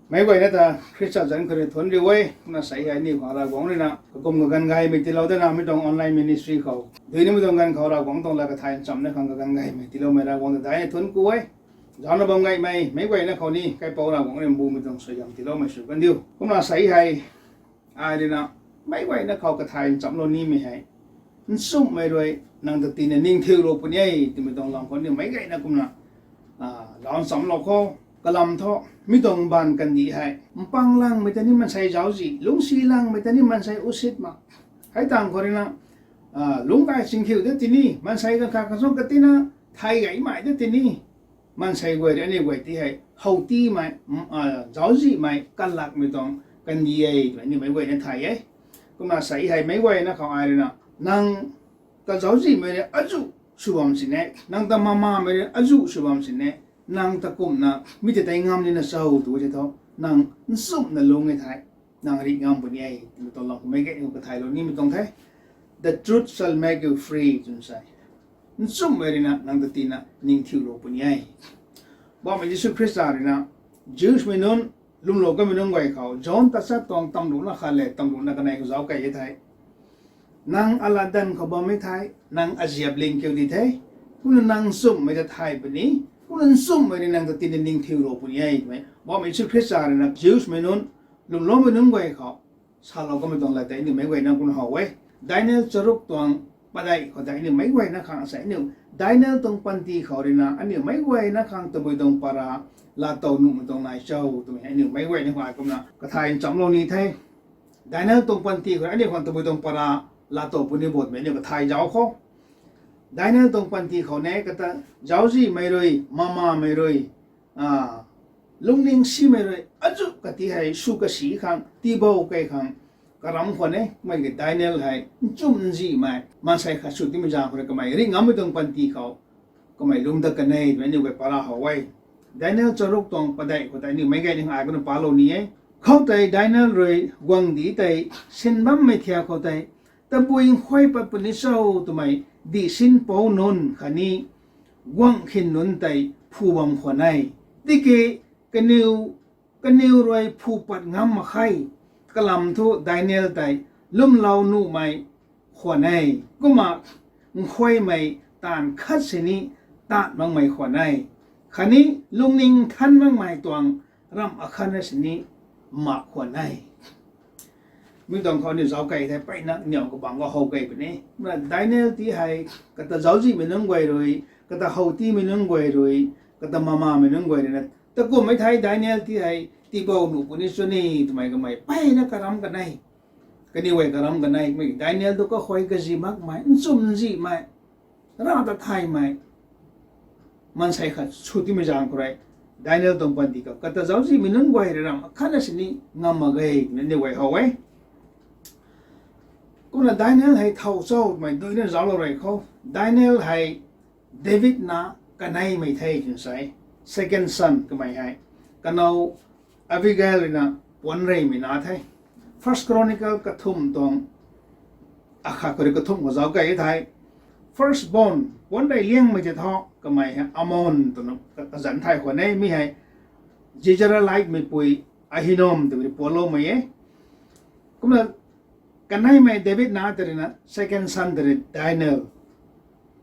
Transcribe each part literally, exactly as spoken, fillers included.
Meic guayna ta Khrista zanc khou rui thuanc riu e. Kumna sei hei aniu khang Ravguangc rui na kakum kaganv gaymei tiilou dana mi tuang online ministry khou dui nimei tuang ganv khou Ravguangc tuang lat kathay nchamna khang kaganv gaymei tiiloumei Ravguangc ta daihna thuanc ku e. Zaucna bam gaymei meic guayna khou ni kaipouc Ravguangc rui mbumei tuang suaihiam tiiloumei sw kandiu. Kumna sei hei ai rui na meic guayna khou kathay nchamlou nimei hei, nchumhmei rui nang ta tina ningthiulou puni e twmei tuang lam khou aniu meic guayna kumna zauc nchamlou khou, kalam thu mi tuang mbaanv kandih hei mpang langmei ta ni maansei zauczih, lungcsi langmei ta ni maansei usit mak. Hei tangv khou rui na lungc kai chingkhiu de tini maansei ganv khat khang sung katina thay gaymei de tini maansei guay rui aniu guay ti hei how tiimei, zauczihmei kalakmei tuang kandih e twmei aniu meic guayna thay e. Kumna sei hei meic guayna khou ai rui na, nang ta zauczihmei rui azuh sw bam sini, nang ta mamamei rui azuh sw bam sini, nang ta kumna mi tei tei ngam nina cho tw the thu, nang nchumhna lungc e thei nang rih ngam puni e twmei tuang lam khou meic guayna kathaylou nimei tuang the. The truth shall make you free twna sa e. Nchumhmei rui na nang ta tina ningthiulou puni e. Poubauhmei Jisu Khrista rui na Jewsmei nunc, lwmlou kamei nunc guay khou John tachat tuang tamruhna khat le tamruhna kanei khou zauc key e thei, nang alatdanv khou bammei thei nang aziap ling kiu di the. Kumna nang nchumhmei ta thay puni, kumna nchumhmei rui nang ta tina ningthiulou puni e twmei Poubauhmei Jisu Khrista rui na Jewsmei nunc, lwmloumei nunc guay khou salou kamei tuang lat tei aniu meic guayna kumna how e. Daniel charuk tuang padeih khou tei aniu meic guayna khang sa aniu Daniel tuang panty khou rui na aniu meic guayna khang tabui tuang para laatow nuhmei tuang nai cho twmei aniu meic guayna khang kumna kathay nchamlou ni the. Daniel tuang panty khou aniu khang tabui tuang para laatow puni bo twmei aniu kathay zauc khou, Daniel tuang panty khou ne kata zauczihmei rui, mamamei rui, lungning simei rui azuh kati hei sw kasi khang tiibou key khang karam khwan e. Kummei ki Daniel hei nchumh nzihmei maansei khat sw tiimei zaeng khou rui kamei rih ngammei tuang panty khou kamei lungc dat kan e twmei aniu guay para how e. Daniel charuk tuang padeih khou tei aniu meic guayna ai kumna palou ni e. Khoutei Daniel rui guangcdic tei sin bammei thiak khou tei, tabui nkhuay pat puni cho twmei dihsinpouc nunc khatni guangc khin nunc tei phu bam khwan e. Tiki kaniw, kaniw rui phu pat ngam mak khe. Kalam thu Daniel tei lwmlou nuhmei khwan e. Kumna nkhuaymei taanv khat sini taanv makmei khwan e. Khatni lungning nthan makmei tuang ramh akhatna sini mak khwan e. Mi tuang khou aniu zauc key thei mpeyna niw kabangc khou how key puni. Kumna Daniel ti hei kata zauczihmei nunc guay rui, kata how tiimei nunc guay rui, kata mamamei nunc guay rui na, takummei thei Daniel ti hei tiibou nuh puni cho ni twmei kamei mpeyna karam kan e. Kaniw guay karam kan e, mi Daniel tu kakhuay kazi makmei, nchumh nzihmei, Rav ta thaymei maansei khat sw tiimei zaeng khou rui, Daniel tuang panty khou kata zauczihmei nunc guay rui ramh akhatna sini ngam mak ge twna aniu guay how e. Kumna Daniel hei thow cho twmei duina zauclou rey khou, Daniel hei David nac kaneimei the twna sa e. Second son kamei hei, kanow Abigail rui na puanc reymei nac the. First Chronicle kathumh tuang akhat khou rui kathumh khou zauc key e thei, first born, puanc rey liangmei tei thu kamei hei Amnon twna kazanc thay khwan e. Mi hei Jezreelitemeipui Ahinoam twmei rui puancloumei e. Kumna kaneimei David nac tei rui na second son tei rui Daniel.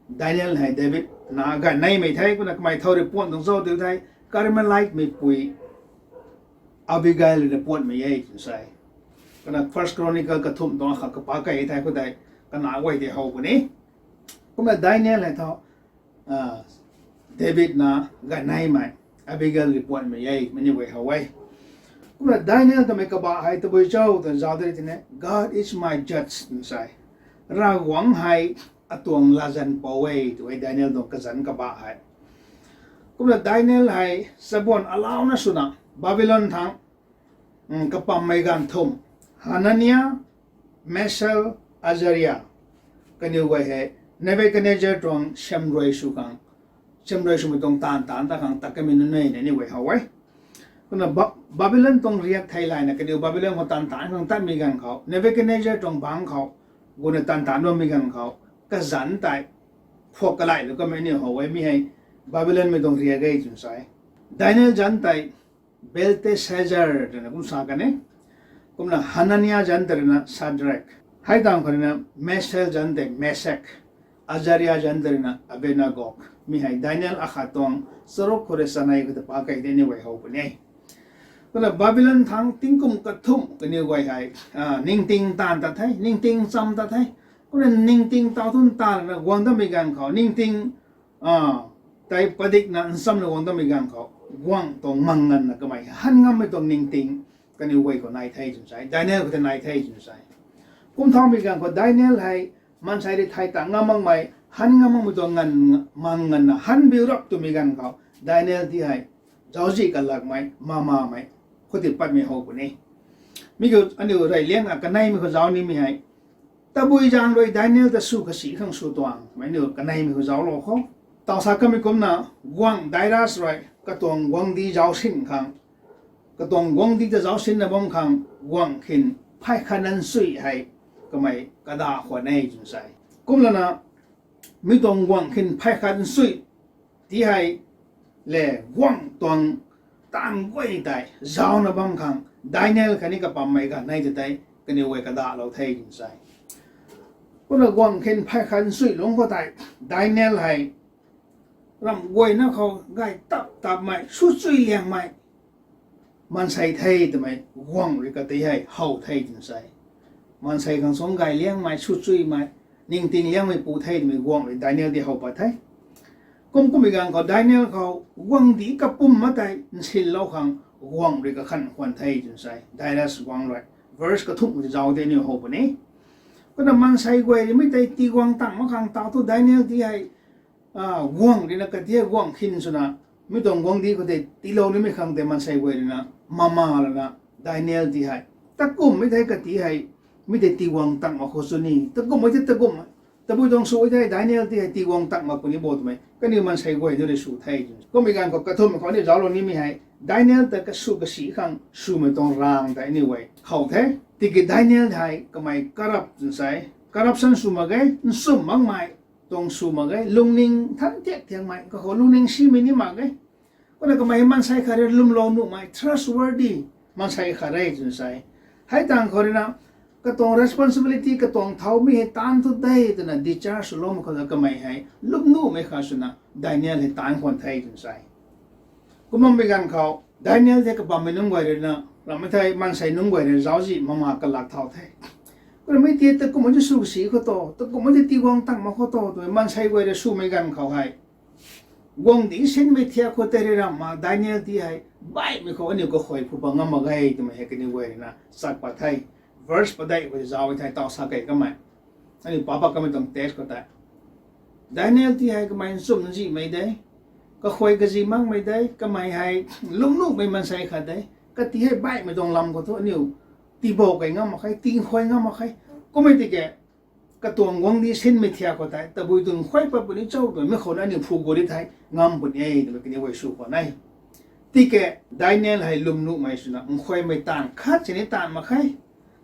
Daniel hei David nac gayneimei the. Kumna kamei thow rui puanh tuang cho tw thei, Carmelitemeipui Abigail rui na puanhmei e twna sa e. Kumna First Chronicle kathumh tuang akhat khou pa key e thei khoutei, kanac guay tei how puni. Kumna Daniel hei thu David nac gayneimei Abigail rui puanhmei e, mi aniu guay how e. Kumna Daniel twmei kabah hei tabui cho twna zauc de ri tine, God is my judge twna sa e. Ravguangc hei atuang latzan pou e tw e Daniel tuang kazanc kabah hei. Kumna Daniel hei chabuan alauna swna Babylon thangc kapammei ganv thumh, Hanania, Mishael, Azaria, kaniw guay hei Nebuchadnezzar tuang siamruai sw khang, siamruai swmei tuang taanv taanc tat khang tat kamei nunc e na aniu guay how e. Kumna Ba-, Babylon tuang riak theilayna kaniw Babylon khou taanv taanc khang tatmei ganv khou, Nebuchadnezzar tuang bangc khou guna taanv taanc bammei ganv khou, kazanc tei phuak kalai lu kamei aniu how e. Mi hei Babylonmei tuang riak e twna sa e. Daniel zanc tei Belteshazzar twna kum sa kan e. Kumna Hanania zanc ta rui na Shadrach, hei tang khou rui na Mishael zanc tei Meshach, Azaria zanc ta rui na Abednego. Mi hei Daniel akhat tuang charuk khou rui chanei khou ta pa kei de ni guay how puni e. Kumna Babylon thangc tingkum kathumh kaniw guay hei ningting taanv ta the, ningting cham ta the. Kumna ningting tau tun ta lana guang dammei ganv khou ningting tei padikna nchamna guang dammei ganv khou guangc tuang mang nganvna kamei han ngammei tuang ningting kaniw guay khou nai the twna sa e, Daniel khou tei nai the twna sa e. Kum thaumei ganv khou Daniel hei maansei rui thay ta ngam makmei, han ngam makmei tuang nganv, mang nganvna han biu rap twmei ganv khou Daniel ti hei zauczih kalakmei, mamamei, khou ti patmei how puni. Mi kiu aniu reyliangna kaneimei khou zauc nimei hei, tabui zaeng rui Daniel ta sw kasi khang sw tuang twmei aniu kaneimei khou zauclou khou, taw sa kamei kumna guangc Darius rui katuang guangcdic zauc sin khang, katuang guangcdic ta zauc sinna bam khang guangc khin phay khat nchuy hei kamei kadah khwan e twna sa e. Kumlana mi tuang guangc khin phay khat nchuy ti hei le guangc tuang taanv guay tei zaucna bam khang Daniel khatni kapammei ganv nei ta tei kaniw guay kadahlou the twna sa e. Kumna guangc khin phay khat nchuy lungc khou tei Daniel hei ramh guayna khou gay tap tapmei, sw chui liangmei maansei the twmei guangc rui kati hei how the twna sa e. Maansei khang suang gay liangmei, sw chuimei, ningting liangmei pu the twmei guangc rui Daniel ti how pat the. Kum kummei ganv khou Daniel khou guangcdic kapwm ma tei nsinlou khang guangc rui kakhan khwan the twna sa e. Darius guangc rui verse kathumh khou zauc de aniu how puni. Kumna maansei guay rui mi tei tiguang tang mak khang taw thu Daniel ti hei guangc rui na kati hei guangc khin swna mi tuang guangcdic khou tei tiilou nimei khang tei maansei guay rui na mama lana Daniel ti hei takummei tei kati hei mi tei tiguang tang mak khou sw ni, takummei tei takum, tabui tuang sw tei Daniel ti hei tiguang tang mak puni bo twmei kaniw maansei guay ni rui sw the. Kummei ganv khou kathumh khou aniu zauclou nimei hei Daniel ta kasw kasi khang swmei tuang raeng tei aniu guay how the. Tiki Daniel hei kamei corrupt twna sa e, corruption sw mak ge, nchumh makmei tuang sw mak ge, lungning than thiak thiakmei, kakhou lungning simei ni mak ge. Kumna kamei maansei khat rui lwmlou nuhmei, trustworthy maansei khat re twna sa e. Hei tang khou rui na katuang responsibility, katuang thau mi hei taanv thu de twna discharge swloumei khou ta kamei hei lwmnuhmei khat swna Daniel hei taanv khwan the twna sa e. Kum bammei ganv khou Daniel tei kabammei nunc guay rui na, ramhmei thei maansei nunc guay rui zauczih mama kalak thau the. Kumna mi ti takummei ti sw kasi khou to, takummei ti tiguang tang mak khou to twmei maansei guay rui swmei ganv khou hei guangcdic sinmei thiak khou tei rui ramh mak Daniel ti hei baihmei khou aniu kakhuay phu pat ngam mak ge twmei hei kaniw guay rui na chat pat the. Verse padeih khou zauc thei taw sa kei kamei, aniu pa pat kamei tuang text khou tei Daniel ti hei kamei nchumh nzihmei de, kakhuay kazi makmei de, kamei hei lwmnuhmei maansei khat de, kati hei baihmei tuang lam khou thu aniu tiibou kei ngam mak khe, tii khuay ngam mak khe. Kummei tiki katuang guangcdic sinmei thiak khou tei tabui tuang khuay pat puni cho twmei khou na aniu phu gu ri thei ngam puni e twmei kaniw guay sw khwan e. Tiki Daniel hei lwmnuhmei swna nkhuaymei taanv khat sini taanv mak khe.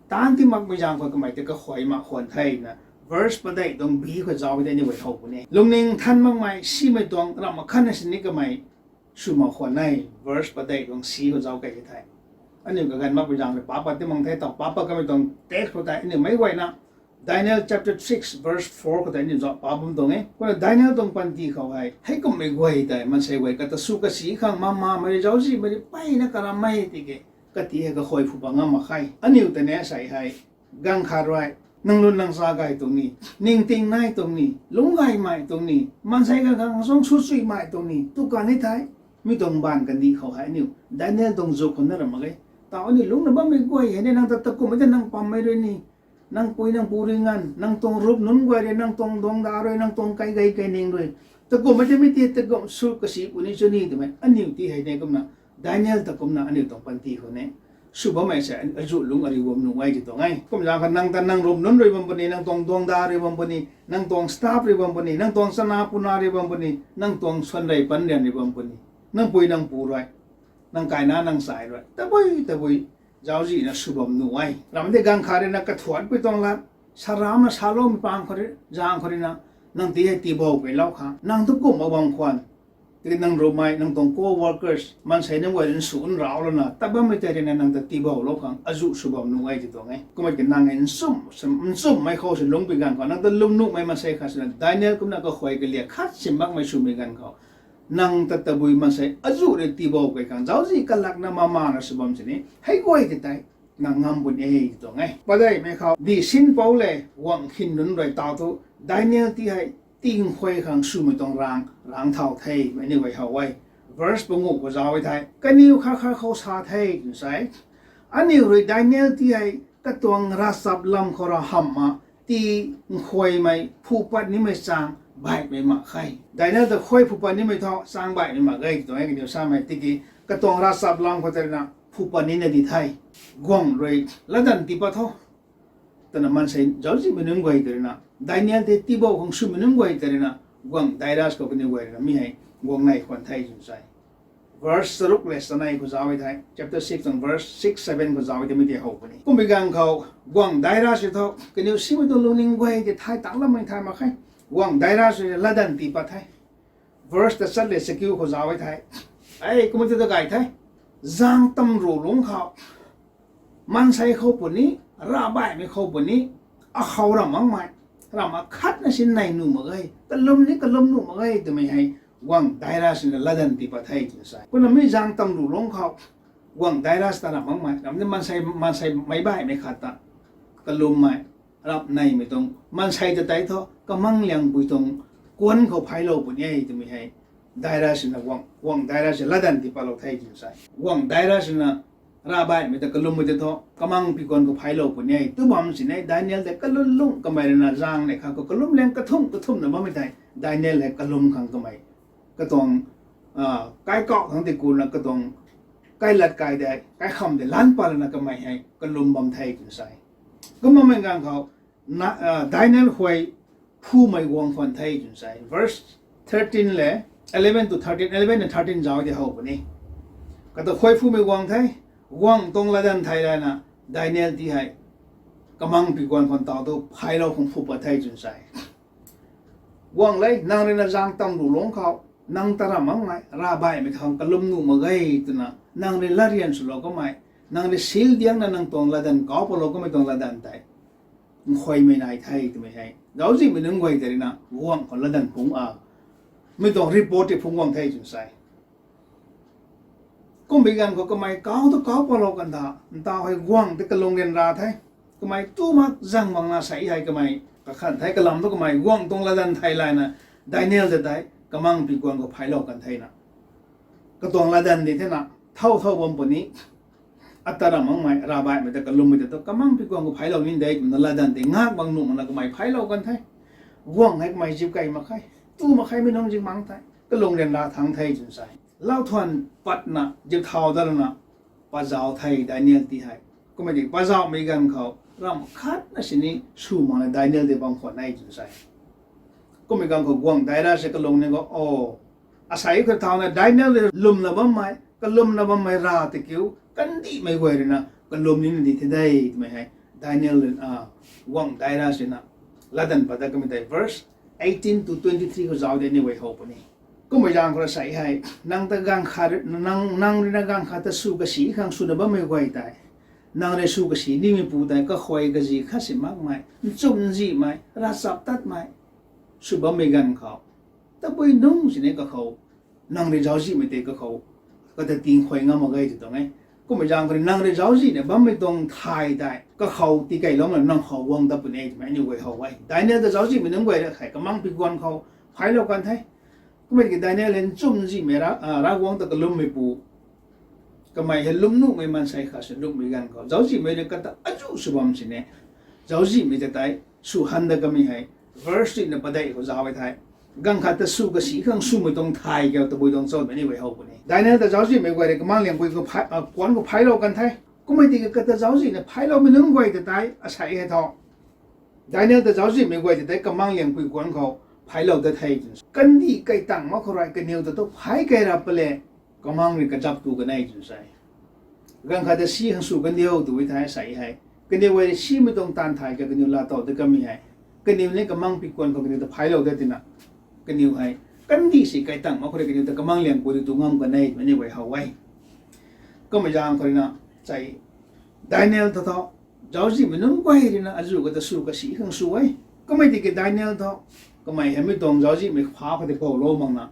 Taanv ti makmei zaeng khou kamei tei kakhuay mak khwan the na verse padeih tuang bi khou zauc tei aniu guay how puni e. Lungning than makmei simei tuang ramh mak khatna sini kamei sw mak khwan e. Verse padeih tuang si khou zauc kei the. Aniu kaganv makpui zaeng rui pa pat ti mang the taw, pa pat kamei tuang text khou tei aniu meic guayna Daniel chapter six verse four khou tei aniu zauc pa bam tuang e. Kumna Daniel tuang panty khou hei heikummei guay tei maansei guay kata sw kasi khang mamamei rui zauczihmei rui peyna karamei tiki kati hei kakhuay phu pat ngam mak khe. Aniu tei ni sei hei ganv khat rui nang lun nang cha gay tuang ni, ningting nai tuang ni, lungc gaymei tuang ni, maansei ganv khang suang sw chuimei tuang ni tu kan ni thei, mi tuang baanv kandih khou hei aniu Daniel tuang zuk khou na ram mak ge. Taw aniu lungcna bammei guay hei ni nang ta takummei tei nang pammei rui ni, nang pui nang pu rui nganv, nang tuang rup nunc guay rui, nang tuang duangcda rui, nang tuang kai gay kai ning rui, takummei tei mi ti takum sw kasi puni cho ni twmei aniu ti hei ni kumna Daniel ta kumna aniu tuang panty khou ni sw bammei se azuh lungc ariu bam nuh e ti tuang e. Kum zaeng khou nang ta nang rup nunc rui bam puni, nang tuang duangcda rui bam puni, nang tuang staff rui bam puni, nang tuang chana puna rui bam puni, nang tuang suan rey pan rian rui bam puni, nang pui nang pu rui, nang kaina nang chai rui tabui tabui zauczihna sw bam nuh e. Ramh tei ganv khat rui na kathuanpui tuang lat, saramna saloumei pang khou rui, zaeng khou rui na nang ti hei tiibou keilou khang nang tu kum mak bam khwan Tiki nang ruhmei, nang tuang co-workers, maansei nunc guay rui nsu nrau lana tat bammei tei rui na nang ta tiiboulou khang azuh sw bam nuh e ti tuang e. Kumna ki nang nchum, nchummei khou si lungcpui ganv khou, nang ta lwm nuhmei maansei khat swna Daniel kumna kakhuay kaliak khat si makmei swmei ganv khou, nang ta tabui maansei azuh rui tiibou key khang zauczih kalakna mamana sw bam sini hei guay ti tei nang ngam puni e ti tuang e. Padeihmei khou di sinpou le guangc khin nunc rui tau thu Daniel ti hei tingkhuay khang swmei tuang rang, rang thau the, mei ni guay how e. Verse panguh khou zauc e thei, kaniw khat khat khou sa the twna sa e. Aniw rui Daniel ti hei katuang ravchap lam khou ra hamhna, tingkhuaymei phu pat nimei chang baihmei mak khe. Daniel ta khuay phu pat nimei thu chang baihmei mak ge tuang e kaniw samei tiki, katuang ravchap lam khou tei rui na phu pat nina di the. Guangc rui latdanv tii pat tho twna maansei zauczihmei nunc guay tei rui na, Daniel tei tiibou khang swmei nunc guay tei rui na, guangc Darius khou kaniw guay rui na mi hei guang nei khwan the twna sa e. Verse charuk le chanei khou zauc e thei, chapter six and verse six, seven khou zauc e tei mi tei how puni. Kummei ganv khou guangc Darius rui thu kaniw simei tuang lungning guay tei thay tangc lammei thay mak khe. Guangc Darius rui latdanv tii pat the. Verse tachat le chakiu khou zauc e thei, ei, kumna ta gay the. Zaeng tamruh lungc khou, maansei khou puni, ravbaihmei khou puni, akhou ramh makmei, ramh akhatna si nei nuh mak ge, kalum ni kalum nuh mak ge twmei hei guangc Darius rui na latdanv tii pat the twna sa e. Kumna mi zaeng tamruh lungc khou guangc Darius ta ramh makmei, ramh ni maansei, maansei meic baihmei khat ta kalummei, rap neimei tuang, maansei ta tei thu kamang liangpui tuang kuanc khou phaiclou puni e twmei hei Darius rui na guangc, guangc Darius rui latdanv tii patlou the twna sa e. Guangc Darius rui na ravbaihmei ta kalummei ta thu kamang pikuan khou phaiclou puni e tw bam sini Daniel tei kalum lungc kamei rui na zaeng nei khat khou kalum liang kathumh kathumhna bammei tei Daniel hei kalum khang kamei katuang, a, kaikauh thangc tei kuna katuang kailat kai tei, kaikham tei lanc pat lana kamei hei kalum bam the twna sa e. Kumna mei ganv khou, na, a, Daniel khuay phumei guang khwan the twna sa e. Verse thirteen le, eleven to thirteen, eleven and thirteen zauc tei how puni. Kata khuay phumei guang the, guangc tuang latdanv thei lana Daniel ti hei kamang pikuan khwan tau thu phaiclou khang phu pat the twna sa e. Guangc le, nang rui na zaeng tamruh lungc khou nang ta ramh makmei ravbaihmei khang kalum nuh mak ge twna nang rui latryan swlou kamei, nang rui seal diangna nang tuang latdanv kauc patlou kamei tuang latdanv tei nkhuaymei nai the twmei hei zauczihmei nunc guay tei rui na guangc khou latdanv phungc a, mi tuang report tei phungc guang the twna sa e. Kummei ganv khou kamei kauc thu kauc patlou kan tha, ntaw hei guangc tei kalung ryanra the. Kamei tu mak zang bangna sa e hei kamei kakhan the, kalam thu kamei guangc tuang latdanv thei layna Daniel ta tei kamang pikuan khou phaiclou kan thena, katuang latdanv di thena thow thow bam puni. Ata ramh makmei ravbaihmei ta kalummei ta thu kamang pikuan khou phaiclou ni de twna latdanv tei ngak bang nuh makna kamei phaiclou kan the. Guangc hei kamei zip key mak khe, tu mak khe, mi nunc zip mang the, kalung ryanra thangc the twna sa e. Lau thuan patna zip thau dat lana pazauc the Daniel ti hei. Kummei tiki pazauhmei ganv khou ramh khatna sini sw makna Daniel tei bam khwan e twna sa e. Kummei ganv khou guangc Darius rui kalung ni khou, o, asei khou thauna Daniel rui lwmna bammei, kalumna bammei rav tei kiu kandihmei guay rui na kalum nina di the de twmei hei Daniel rui, a, guangc Darius rui na latdanv pat dat kamei tei verse eighteen to twenty-three khou zauc de ni guay how puni. Kummei zaeng khou ra sa e hei, nang ta ganv khat, nang, nang rui na ganv khat ta sw kasi khang swna bammei guay tei, nang rui sw kasi nimei pu tei kakhuay kazi khat si makmei, nchumhzihmei, ravchaptatmei sw bammei ganv khou, tabui nungc sini kakhou nang rui zauczihmei tei kakhou kata tingkhuay ngam mak ge tw tuang e. Kummei zaeng khou rui nang rui zauczihna bammei tuang thay tei kakhou tikeylouna nang khou guang dat puni e twmei aniu guay how e. Daniel ta zauczihmei nunc guay ra khei kamang pikuan khou phaiclou kan the. Kummei ki Daniel hei nchumhzihmei ra, a, Ravguangc ta kalummeipu, kamei hei lwm nuhmei maansei khat sw lwmmei ganv khou zauczihmei rui kata azuh sw bam sini, zauczihmei ta tei sw han dat kamei hei verse rui na padeih khou zauc e thei, ganv khat ta sw kasi khang swmei tuang thay kiu tabui tuang chamei ni guay how puni. Daniel ta zauczihmei guay rui kamang liangpui khou phay-, a, kuanc khou phaiclou kan the. Kummei tiki kata zauczihna phaicloumei nunc guay ta tei asei hei thu, Daniel ta zauczihmei guay ta tei kamang liangpui kuanc khou phaiclou dat the twna sa e. Kandih key tang mak khou rui kaniw ta tu phay key rap pale, kamang rui kazap tu kan e twna sa e. Ganv khat ta si khang sw kandiu tw e thei asei hei, kaniw guay rui simei tuang taanv thay kiu kaniw laatow dat kamei hei, kaniw ni kamang pikuan khou kaniw ta phaiclou dat tina, kaniw hei kandih si kai tang mak khou rui kaniw ta kamang liang pu di tu ngam kan e twmei ni guay how e. Kummei zaeng khou rui na, sei, Daniel ta tho, zauczihmei nunc guay rui na azuh kata sw kasi khang sw e. Kummei tiki Daniel tho, kamei hei mi tuang zauczihmei pha khou tei poulou makna,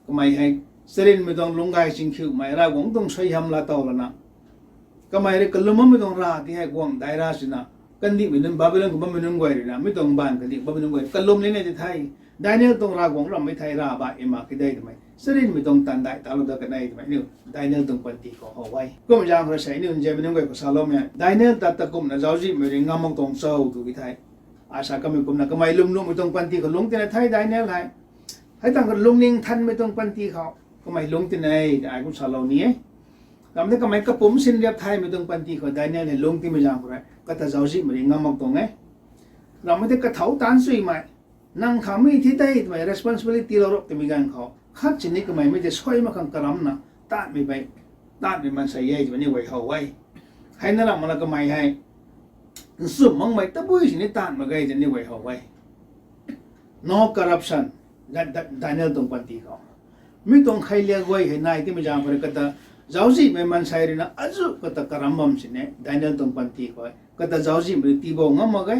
kamei hei charynmei tuang lungcgay chingkhiumei Ravguangc tuang suaihiam laa tow lana, kamei rui kalum bammei tuang rav ti hei guang dai ra sina, kandihmei nunc, Babylon khou bammei nunc guay rui na, mi tuang baanv kandih bammei nunc guay kalum ni nei ti the. Daniel tuang Ravguangc rammei thei rav baihmei mak ki de twmei, charynmei tuang tan dai talou dat kan e twmei aniu Daniel tuang panty khou how e. Kummei zaeng khou rui sei aniu nzianmei nunc guay khou saloumei, Daniel ta takumna zauczihmei rui ngam mak tuang cho tw ki the. Ai sa kamei kumna kamei lwmlumhmei tuang panty khou lungc tina the Daniel hei. Hei tang khou lungning thanmei tuang panty khou kamei lungc tina e, ai kum salou ni e. Ramh tei kamei kapumc sinriap thaymei tuang panty khou Daniel hei lungc timei zaeng khou rui kata zauczihmei rui ngam mak tuang e. Ramh tei kathau taanc chuimei, nang khang mi thi tei twmei responsibility lou rap timei ganv khou khat sini kamei mi tei suai mak khang karamna taanmei, taanmei maansei e twmei ni guay how e. Hei na ramh makna kamei hei nchumh makmei tabui sini taanv mak ge twmei ni guay how e. No corruption, Da- Da- Daniel tuang panty khou. Mi tuang kheiliak guay hei nai timei zaeng khou rui kata zauczihmei maansei rui na azuh kata karam bam sini Daniel tuang panty khou kata zauczihmei rui tiibou ngam mak ge.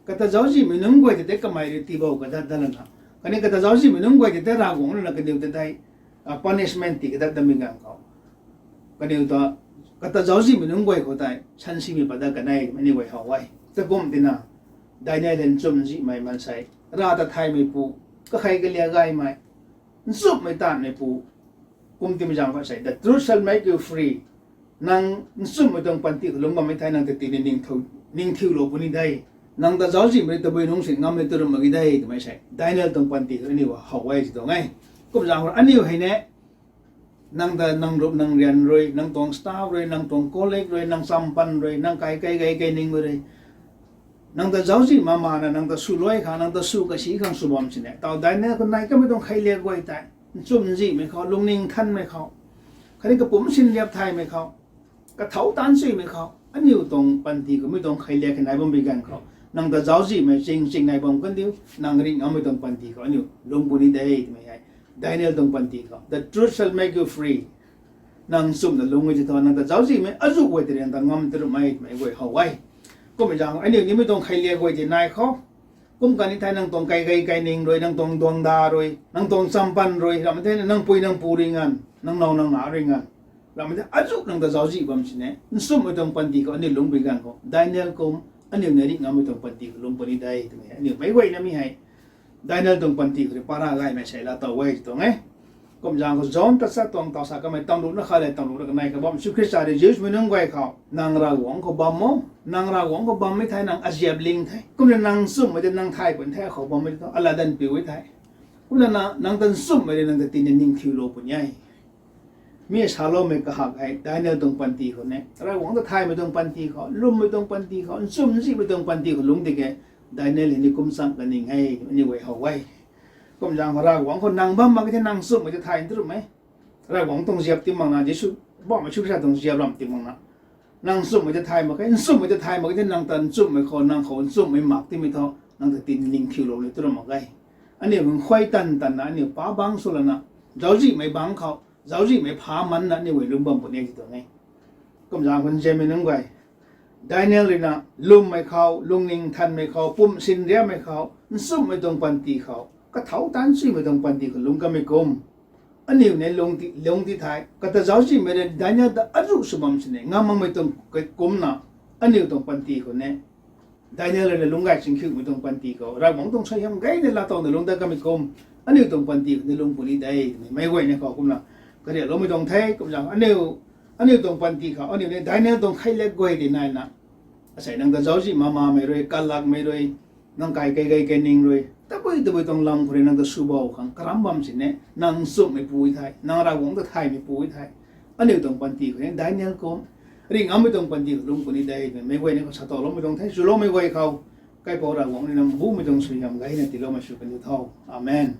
Kata zauczihmei nunc guay tei tei kamei rui tiibou kadat dat lana, khatni kata zauczihmei nunc guay tei tei Ravguangc rui na kaniw tei tei punishment ti kadat datmei ganv khou, kaniw ta kata zauczihmei nunc guay khou tei sansimei pat dat kan e twmei ni guay how e. Takumh tina, Daniel hei nchumhzihmei maansei, rav ta thaymei pu, kakhei kaliak gaymei, nchumhmei taanvmei pu, kum timei zaeng khou sei, the truth shall make you free. Nang nchumhmei tuang panty khou lungc bammei thei nang ta tina ningthiulou puni de. Nang ta zauczihmei rui tabui nungc si ngam ni tu ram mak ki de twmei sei Daniel tuang panty khou aniu how e si tuang e. Kum zaeng khou aniu hei ne, nang ta nang rup nang rian rui, nang tuang staff rui, nang tuang colleague rui, nang champan rui, nang kai kai gei kai ning rui, nang ta zauczih mak makna nang ta swluai khang, nang ta sw kasi khang sw bam sini, taw Daniel khou nai kamei tuang kheiliak guay tei nchumhzihmei khou, lungning thanmei khou, khatni kapumc sinriap thaymei khou, kathau taanc chuimei khou, aniu tuang panty khou mi tuang kheiliak hei nai bam bi ganv khou nang ta zauczihmei ching ching nai bam kan diu, nang ringh ngammei tuang panty khou aniu lungc puni de twmei hei Daniel tuang panty khou the truth shall make you free. Nang nchumhna lungc e ti thu nang ta zauczihmei azuh guay tei rui nang ta ngam tu ram e twmei guay how e. Kummei zaeng aniu ni mi tuang kheiliak guay tei nai khou, kum kani thei nang tuang kai gei kai ning rui, nang tuang duangda rui, nang tuang champan rui, ramh thei nang pui nang pu rui nganv, nang now nang na rui nganv, ramh thei azuh nang ta zauczih bam sini nchumhmei tuang panty khou aniu lungc bi ganv khou Daniel kum aniu ni ringh ngammei tuang panty khou lungc puni de twmei aniu meic guayna mi hei Daniel tuang panty khou rui para gaymei sei laa tow e si tuang e. Kum zaeng khou John tachat tuang taw sa kamei tamruhna khat le tamruhna kanei khou bam, Jisu Khrista rui Jewsmei nunc guay khou, nang Ravguangc khou bam o, nang Ravguangc khou bammei thei nang aziap ling the. Kumna nang nchumhmei tei nang thay pun the, khou bammei tei thu alatdanv piu e the. Kumna na nang ta nchumhmei rui nang ta tina ningthiulou puni e. Mi saloumei kahak hei Daniel tuang panty khou ne, Ravguangc ta thaymei tuang panty khou, lwmmei tuang panty khou, nchumhzihmei tuang panty khou lungc di ke, Daniel hei ni kum chang kaning e, aniu guay how e. Kum zaeng khou Ravguangc khou nang bam mak ki the nang nchumhmei tei thay tu ram e. Ravguangc tuang ziap ti makna, Jisu, Poubauhmei Jisu Khrista tuang ziap ram ti makna, nang nchumhmei tei thay mak khe, nchumhmei tei thay mak ki the nang ta nchumhmei khou, nang khou nchumhmei mak timei thu nang ta tina ningthiulou ni tu ram mak ge. Aniu hung khuay tan tanna aniu pa bangc sw lana, zauczihmei bangc khou, zauczihmei pha manna aniu guay lungc bam puni e si tuang e. Kum zaeng khou nzianmei nunc guay, Daniel rui na lwmmei khou, lungning thanmei khou, pumh sinriapmei khou, nchumhmei tuang panty khou, kathau taanc chuimei tuang panty khou lungc kamei kum, aniu ni lungc ti, lungc ti thei, kata zauczihmei rui Daniel ta azuh sw bam sini ngam makmei tuang kumna, aniu tuang panty khou ni Daniel rui na lungc gay chingkhiumei tuang panty khou Ravguangc tuang suaihiam gayna laa towna lungc dat kamei kum, aniu tuang panty khou ni lungc puni de twmei meic guayna khou kumna kariakloumei tuang the. Kum zaeng aniu, aniu tuang panty khou aniu ni Daniel tuang kheiliak guay tei naina, asei nang ta zauczih mak makmei rui, kalakmei rui, nang kai kai gei kai ning rui, tabui tabui tuang lam khou rui nang ta swbou khang karam bam sini, nang nchumhmei pu e thei, nang Ravguangc ta thaymei pu e thei, aniu tuang panty khou ni Daniel kum ringh ngammei tuang panty khou lungc puni de twmei meic guayna khou sa towloumei tuang the. Swloumei guay khou, Kaipouc Ravguangc rui na mbumei tuang suaihiam gayna tiiloumei sw kan diu tho. Amen.